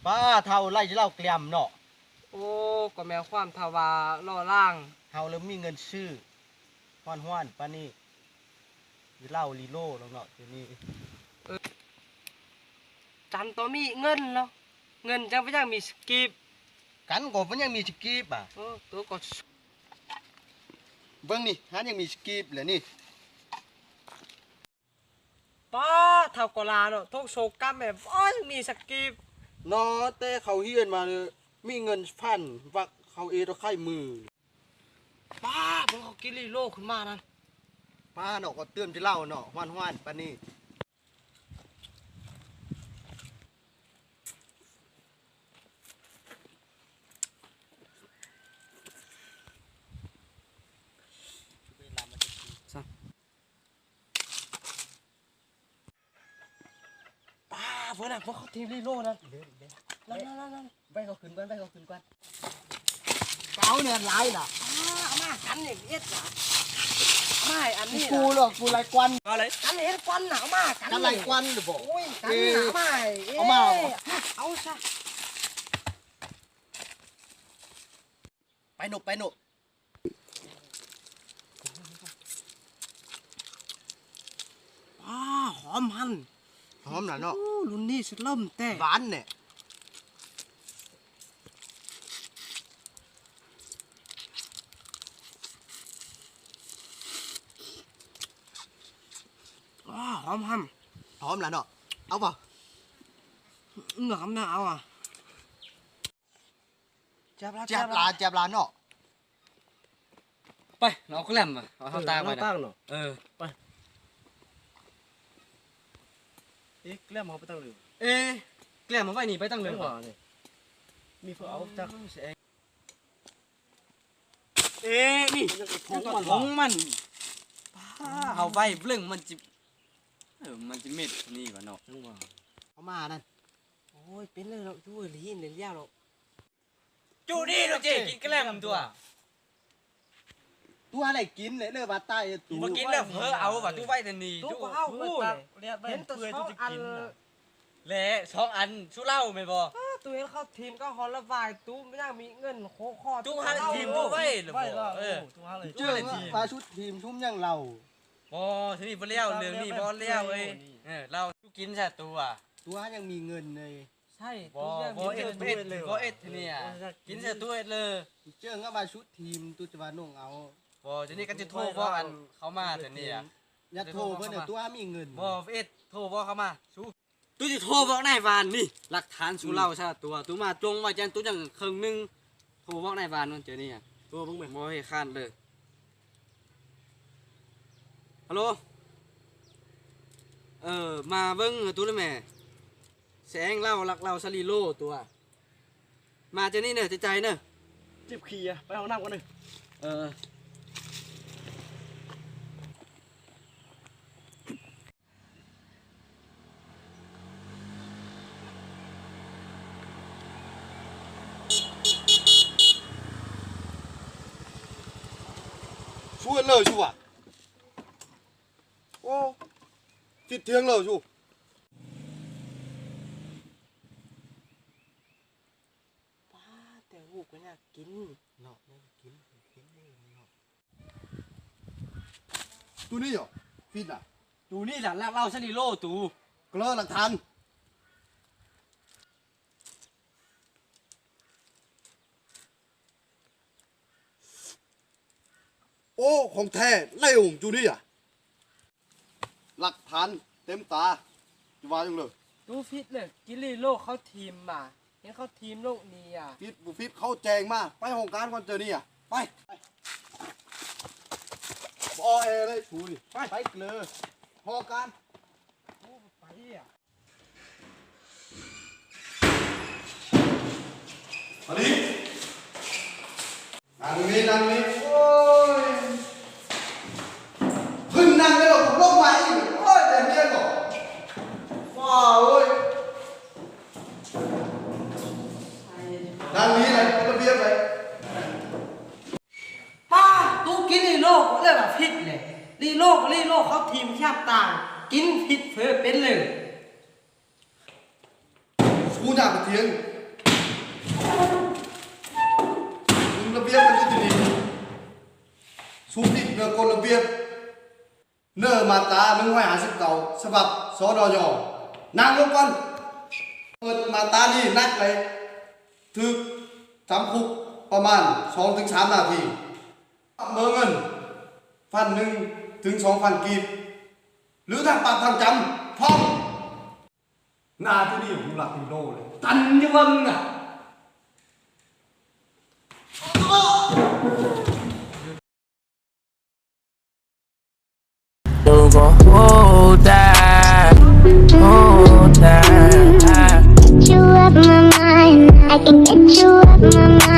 ປ້າ ເຖົ້າໄລ່ເຫຼົ້າແກລ້ມເນາະ. ໂອ້ ກໍແມ່ນຄວາມເຖົ້າວ່າຫຼໍ່ລ້າງ. ເຮົາເລີ່ມມີເງິນຊື້ ຮ້ອນໆປານນີ້ ເຫຼົ້າລີໂລແລ້ວເນາະດຽວນີ້. ເອີ ຈັນໂຕມີເງິນເນາະ ເງິນຈັ່ງໄປຍັງມີສະກີບ ກັນກໍໄປຍັງມີສະກີບອະ. ໂອ້ ໂຕກໍ ເບິ່ງນີ້ ຫາຍັງມີສະກີບແຫຼະນີ້. ປ້າ ເຖົ້າກໍລາເນາະ ໂທກໂຊກຳແບບ ໂອ້ຍ ມີສະກີບເນາະ. ແຕ່ເຂົາຮຽນມານີ້ ມີເງິນພັນວັກເຂົາເອດເອົາໄຂ່ມື. ປ້າ ເບິ່ງເຂົາກິນລີໂລຂຶ້ນມານັ້ນ. ປ້າເນາະ ກໍເຕີມຈະເລົ່າເນາະ ຮ້ອນໆປານນີ້. ປ້າ ເບິ່ງນະ ພວກເຂົາທີມລີໂລນະ. ນັ້ນໆໆໆ ໄວ້ເຂົາຂຶ້ນກ່ອນ ໄວ້ເຂົາຂຶ້ນກ່ອນ. ເອົາເນີນຫຼາຍລະ ເອົາມາກັນນີ້ເຮັດລະ ເອົາມາໃຫ້ອັນນີ້ລະ ກູເລີຍ ກູໄລ່ກ່ອນ ເອົາເລີຍ ກັນເຮັດກ່ອນນະ ເອົາມາກັນ ກັນໄລ່ກ່ອນຫຼືບໍ່? ໂອ້ຍ ກັນນະ ເອີ ເອົາມາໃຫ້ ເອົາມາ ເອົາຊະ ໄປໂນ ໄປໂນ. ອ້າ ຫອມຫັ້ນ ຫອມລະເນາະ. ໂອ້ ລຸ້ນນີ້ຊິເລີ່ມແຕ່ ຫວານແດ່. ອ້າ ຫອມຫັ້ນ ຫອມລະເນາະ. ເອົາບໍ່? ເອີ ຫອມນະ ເອົາອະ. ຈັບລະ ຈັບລະ ຈັບລະເນາະ. ໄປ ເອົາແກລ້ມມາ ເອົາທາງຕ່າງໄປນະ ເອີ ເອົາທາງຕ່າງເນາະ. ເອີ ໄປ ເອະ ແກລ້ມເອົາໄປທາງເດີມ ເອະ ແກລ້ມເອົາໄວ້ນີ້ ໄປທາງເດີມ ມີເພື່ອເອົາຈັກ ເອະ ນີ້ ຂອງມັນ ຂອງມັນ ປ້າ ເອົາໄວ້ເບິ່ງ ມັນຊິ ເອີ ມັນຊິເມັດນີ້ຫວາເນາະ ຈັ່ງຫວາ ເອົາມານັ້ນ. ໂອ້ຍ ເປັນເລີຍເນາະ ຢູ່ຫຼີນແລ້ວເນາະ. ຈຸນີ້ເນາະເຈ້ ກິນແກລ້ມຕົວະ ຕົວະໄດ້ກິນເລີຍ ເລີວ່າຕາຍຕູ ບໍ່ກິນແລ້ວເພີ້ເອົາວ່າ ຕຸໄວ້ແຕ່ນີ້ ຕຸກໍເອົາເພິ່ນຕັກ ເຫັນແຕ່ສອງອັນ ແລະ ສອງອັນ ສຸເຫຼົ້າແມ່ນບໍ່? ຕຸເຫັນເຂົາຖິ້ມກັບຫໍລະວາຍ ຕຸມັນຍັງມີເງິນໂຄຄໍ ຕຸຫາຖິ້ມຕຸໄວ້ລະບໍ່? ເອີ ຕຸຫາເລີຍ ເຈີວ່າສຸດຖິ້ມຊຸມຍັງເຫຼົ້າ ບໍ່ ທີນີ້ບໍ່ແລ້ວ ເລື່ອງນີ້ບໍ່ແລ້ວເອີຍ ເອີ ເຫຼົ້າ ຕຸກິນຊະ ຕຸ ຕົວະຍັງມີເງິນເລີຍ. ໃຊ່ ບໍ່ ບໍ່ເອັດ ບໍ່ເອັດ ບໍ່ເອັດເທື່ອນີ້ ກິນໃສ່ຕູ້ເອັດເລີຍ. ເຈີວ່າສຸດທີມ ຕູ້ຈະວ່າໜົງເອົາ ບໍ່ ເທື່ອນີ້ກໍຈະໂທບອກອັນເຂົ້າມາເທື່ອນີ້ ຢ່າໂທເພິ່ນເດີ ຕູ້ມີເງິນ ບໍ່ເອັດ ໂທບອກເຂົ້າມາ ຕູ້ ຕູ້ຊິໂທບອກນາຍບ້ານນີ້ ຫຼັກຖານສູ່ເລົ່າຊະ ຕູ້ ຕູ້ມາຈົ່ງໄວ້ຈັງ ຕູ້ຍັງເຄິ່ງໜຶ່ງ ໂທບອກນາຍບ້ານມັນເທື່ອນີ້ ໂທເບິ່ງແມ່ ບໍ່ໃຫ້ຄານເລີຍ. ຮັລໂຫຼ ເອີ ມາເບິ່ງຕູ້ແມ່ ແສງເລົ່າລັກເລົ່າຊາລີໂລຕົວະ ມາເທື່ອນີ້ເນີ ໃຈໆເນີ ເຈັບຂີ້ອະ ໄປຫ້ອງນ້ຳກ່ອນເນີ ເອີ. ສວຍເລີຍ ສວຍ ໂອ້ ຕິດທຽງເລີຍ ສວຍ. ປ້າ ແຕ່ຮູບກໍຍາກກິນເນາະ ຍາກກິນ ກິນເນາະ. ຕູນີ້ເຫາະ ຟິດນະ ຕູນີ້ລະ ລັກເຫຼົ້າຊາລີໂລ ຕູ ເກີຫຼັກຖານ. ໂອ້ ຂອງແທ້ ໄລ່ອົງຈູນີ້ອະ ຫຼັກຖານເຕັມຕາ ຈະວ່າຈັ່ງເລີຍ ຕູ ຟິດເລີຍ ກິນລີໂລເຂົາຖີມມາ ເຫັນເຂົາຖີມໂລກນີ້ອະ ຟິດບໍ່ຟິດ ເຂົາແຈ້ງມາ ໄປຫ້ອງການກ່ອນເຈົ້ານີ້ອະ ໄປ ໄປ ບໍ່ແອເລີຍ ປູນີ້ ໄປ ໄປເລີຍ ຫ້ອງການ ໂອ້ ໄປອະ. ອັນນີ້ ນັ່ງນີ້ ນັ່ງນີ້ ໂອ້ຍ ຂຶ້ນນັ່ງແລ້ວ ລົງມາອີກ ໂອ້ຍ ແບບນີ້ກໍ ວ້າ ເອີຍ ນັ່ງນີ້ແຫຼະ ເປັນລະບຽບໄປ. ປ້າ ຕູ້ກິນລີໂລ ເລີຍວ່າຜິດແຫຼະ ລີໂລກໍລີໂລ ເຂົາຖີມຂ້າມຕ່າງ ກິນຜິດເຜີເປັນເລີຍ. ກູໜ້າໄປຖຽງ ທຸກຜິດເໜືອກົດລະບຽບ ເໜີມາດຕາໜຶ່ງຮ້ອຍຫ້າສິບເກົ້າ ສະບັບ ສນຍ. ນັ່ງລົງກ່ອນ. ເປີດມາດຕານີ້ໜັກເລີຍ ຖືກຈຳຄຸກປະມານສອງເຖິງສາມນາທີ. ປັບເໝີເງິນພັນໜຶ່ງເຖິງສອງພັນກີບ ຫຼືທັງປັບທັງຈຳ. ພ້ອມ. ໜ້າທີ່ນີ້ຫູຫຼັກເປັນໂລເລີຍ ຕັນຢູ່ເບິ່ງນະ. You gon' hold that, hold that. Get you out my mind, I can get you out my mind.